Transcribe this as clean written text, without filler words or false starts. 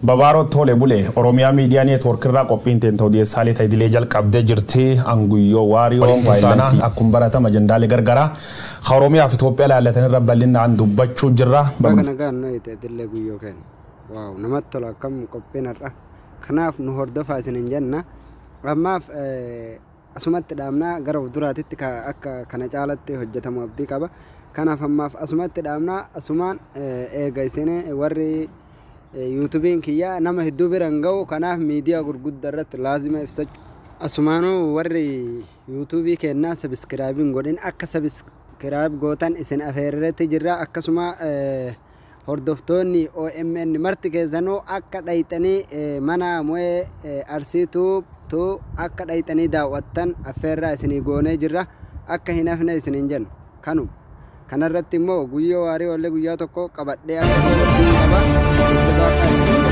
Babaaroo tole bule Oromiyaa Miidiyaa Neetwoork irraa qophiin teenya odeessaalee ta'idilee jalqabdee jirti. Anguyyoo Waariyoo Waayilana akkuma baratama ajandaalee gargaraa Oromiyaa fi Itoophiyaa ilaallatan irra bal'inaan dubbachuu jirra. Baga nagaan nu hiite dillee guyyoo keenya. Waaw, namatti tola, akkam qophiin har'a. Kanaaf nu hordofaa isinin jenna. Ammaaf asumatti dhaabnaa, gara fuulduraatitti akka kana caalatti hojjetamu abdii qaba. Kanaaf ammaaf asumatti dhaabnaa, asumaan eega isin warri YouTubeiin kiyyaa nama hedduu bira hin ga'u, kanaaf miidiyaa gurguddaa irratti laazima ibsachuu. Asumaanuu warri YouTubeii kennaa subscribeiin godhin akka subscribe gootan isin afeerretti jirra. Akkasuma hordoftoonni OMN marti keessanuu akka dhayxanii mana mo'ee Arsiituu akka dhayxanii daawwattan affeerraa isinii goonee jirra. Akka hin hafne isiniin jenna. Kanuma. Kanarratti immoo Guyyoo Waarii wallee guyyaa tokko qabadhee akka dhufu qaba.